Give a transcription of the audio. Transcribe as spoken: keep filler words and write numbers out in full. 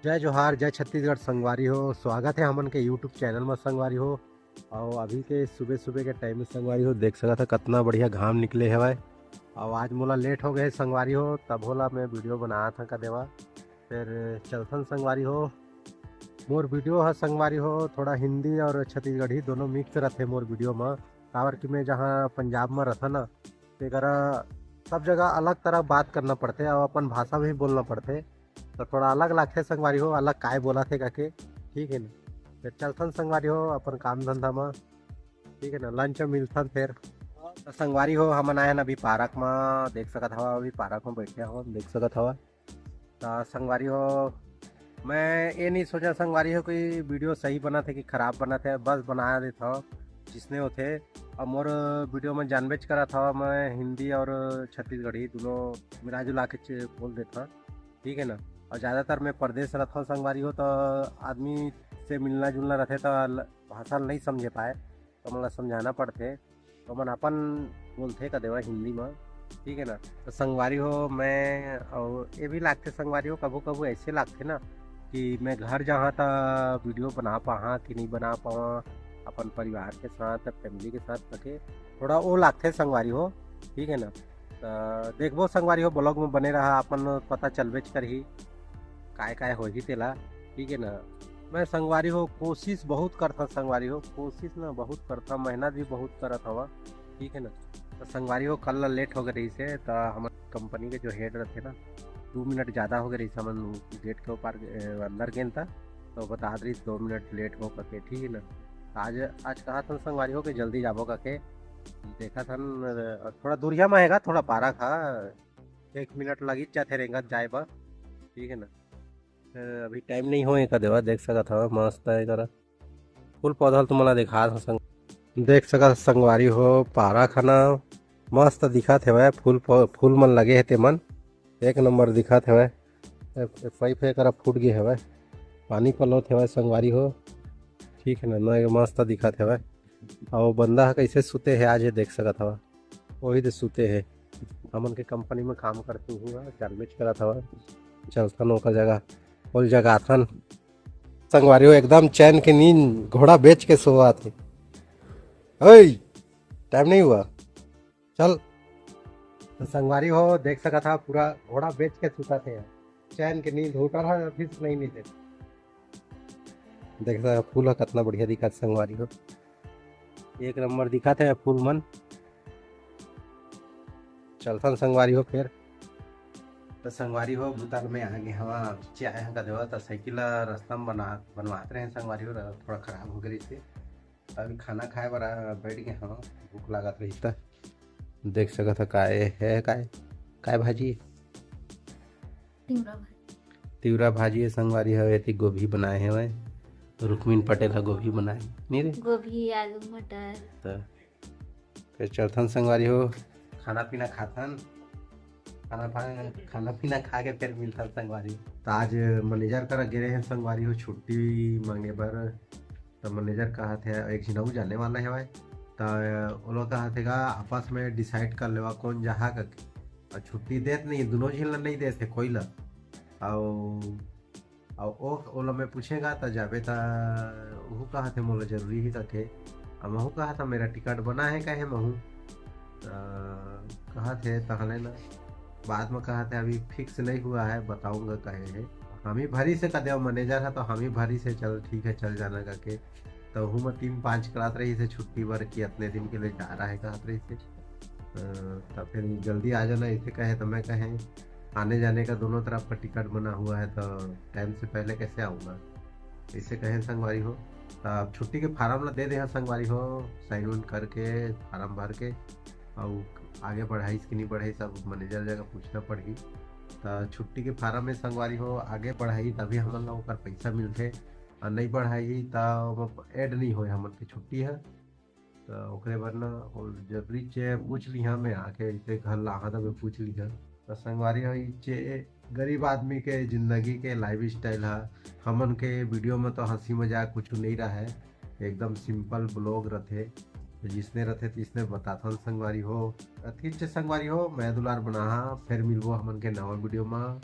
जय जोहार, जय छत्तीसगढ़ संगवारी हो। स्वागत है हमन के YouTube चैनल में संगवारी हो। और अभी के सुबह सुबह के टाइम में संगवारी हो, देख सकत ह कतना बढ़िया घाम निकले हवय। और आज मोला लेट हो गए संगवारी हो, तब होला मैं वीडियो बनात हं का देवा। फिर चलथन संगवारी हो, मोर वीडियो ह संगवारी हो थोड़ा हिंदी और छत्तीसगढ़ी दोनों मिक्स रथे मोर वीडियो में। काबर कि मैं जहाँ पंजाब में रथा ना, तेकरा सब जगह अलग तरह बात करना पड़थे और अपन भाषा भी बोलना पड़थे, तो थोड़ा अलग लागथे संगवारी हो, अलग काय बोला थे करके। ठीक है ना, फिर चलथन संगवारी हो अपन काम धंधा में। ठीक है ना, लंच में मिलथन फिर। तो संगवारी हो, हमन आए हन अभी पार्क में, देख सकत हवा, अभी पार्क में बैठे हवन, देख सकत हवा। तो संगवारी हो, मैं ये नहीं सोचा संगवारी हो कि वीडियो सही बनत हे कि खराब बनत हे, बस बना देत हव जिसने होथे। और मोर वीडियो में जानबेच करत हव, मैं हिंदी और छत्तीसगढ़ी दोनों मिला जुला के चे-, बोल देत हव, ठीक है ना। और ज़्यादातर मैं परदेश रहत हव संगवारी हो, तो आदमी से मिलना जुलना रहथे तो ल-, भाषा नहीं समझे पाए, तो मतलब समझाना पड़थे। तो मन अपन बोलथे का देवा हिंदी में, ठीक है ना। तो संगवारी हो, मैं और ये भी लागथे संगवारी हो, कभू कभू ऐसे लागथे ना कि मैं घर जाहाँ त वीडियो बना पाहा कि नहीं बना पावा अपन परिवार के साथ, फैमिली के साथ करके, थोड़ा वो लागथे संगवारी हो, ठीक है ना। तो देखबो संगवारी हो, ब्लॉग में बने रहा, अपन पता चलबेच करही काय काय होही तेला, ठीक है ना। मैं संगवारी हो कोशिश बहुत करथा संगवारी हो, कोशिश ना बहुत करथा, मेहनत भी बहुत करत हवा, ठीक है ना। तो संगवारी हो कल ला लेट हो गए रही से, तो हमर कंपनी के जो हेड रहथे ना, दो मिनट ज़्यादा हो गए रही से, हमन गेट के ऊपर ए, अंदर गेन था, तो बता रही दो मिनट लेट हो करके, ठीक है ना। आज आज कहा था संगवारी हो कि जल्दी जाबो करके, देखा था न, थोड़ा दूरिया में आएगा, थोड़ा पारा खा, एक मिनट लगी जाथे रेंगत जाए बर, ठीक है ना। अ, अभी टाइम नहीं होए का देवा, देख सकत हव मस्त है करा। फूल पौधा ल तुमन ला दिखात हव संग, देख सकत हव संगवारी हो, पारा खाना मस्त दिखत हवय। फूल पौ-, फूल मन लगे हे तेमन एक नंबर दिखत हवय। ए, ए, पाइप हे करा फूट गे हवय, पानी पलोत हवय संगवारी हो, ठीक है ना, न मस्त दिखत हवय। अउ बंदा ह कइसे सुते हे आज, ये देख सकत हव, वही दे सुते हे। हमन के कंपनी में काम करते हुआ जानबेच करत हव, चलथन ओकर जगह, ओल जगाथन। संगवारी हो एकदम चैन के नींद, घोड़ा बेच के सोवत हे। ओए, टाइम नहीं हुआ, चल। तो संगवारी हो देख सकत हा, पूरा घोड़ा बेच के सुतत हे, चैन के नींद उतर हा, फिर नहीं नींद। देख सकत हा, फूल हा कितना बढ़िया दिखत संगवारी हो, एक नंबर दिखत हे फूल मन। चलथन संगवारी हो फिर। तो संगवारी हो, बुता में आ गे हवा, पीछे आए हन का देवा, तो साइकिल ला रास्ता में बना, बनवात रहे संगवारी हो, थोड़ा खराब हो गई थी। अभी खाना खाए बर आ, बैठ गए हवा, भूख लागत रही त। देख सकत ह काय है, काय, काय भाजी? तिवरा भाजी। तिवरा भाजी है संगवारी हो, एती गोभी बनाए हवय। रुक्मिन पटेल ह गोभी बनाए, नहीं रे? गोभी, आलू, मटर। त फिर चलथन संगवारी हो, खाना पीना खाथन, खाना पा-, खाना पीना खा के फिर मिलथन संगवारी। त आज मैनेजर करा गे रहे संगवारी हो छुट्टी मांगे बर, त मैनेजर कहत हे एक झिन अउ जाने वाला हवय, त ओला कहत हे गा आपस में डिसाइड कर लेवा कौन जाहा करके। अउ छुट्टी देत नहीं, दोनों झिन ला नहीं देत हे कोई ला। अउ अउ ओ, ओला मैं पूछेगा त जाबे त उहू कहत हे मोला जरूरी ही कथे। अब महू कहत हे मेरा टिकट बना है कहे महू। त कहत हे तहले ना, बाद में कहत हे अभी फिक्स नहीं हुआ है, बताऊंगा कहे हे। हम ही भरी से कह दे मैनेजर है तो हम ही भरी से चल ठीक है चल जाना करके। तो हूँ मैं तीन पाँच क्लास रही से छुट्टी बर कि अतने दिन के लिए जा रहा है कहत रही से। अ, त फिर जल्दी आ जाना इसे कहे तो मैं कहे आने जाने का दोनों तरफ का टिकट बना हुआ है तो टाइम से पहले कैसे आऊँगा, इसे कहे संगवारी हो। त अब छुट्टी के फार्म ला दे दे हैं संगवारी हो, साइन उन करके फार्म भर के अउ आगे बढ़ाई कि नहीं बढ़ाई सब मैनेजर जगह पूछना पड़ही। त छुट्टी के फार्म में संगवारी हो आगे बढ़ाई तभी हमन ला ओकर पैसा मिलथे, अउ नहीं बढ़ाई त ओमा ऐड नहीं होए हमन के छुट्टी है। त ओकरे बर ना, अउ जरूरी चे पूछ लिहा मैं आके, इसे घर लाहा तब पूछ लिहा। त संगवारी हो, इचे गरीब आदमी के जिंदगी के लाइफस्टाइल हा। हमन के वीडियो में तो हंसी मजाक कुछ नहीं रहा है, एकदम सिंपल ब्लॉग रथे, जिसने रथे तिसने बताथन संगवारी हो। अथी चे संगवारी हो, मैं दुलार बनाहा, फिर मिलबो हमन के नवा वीडियो में।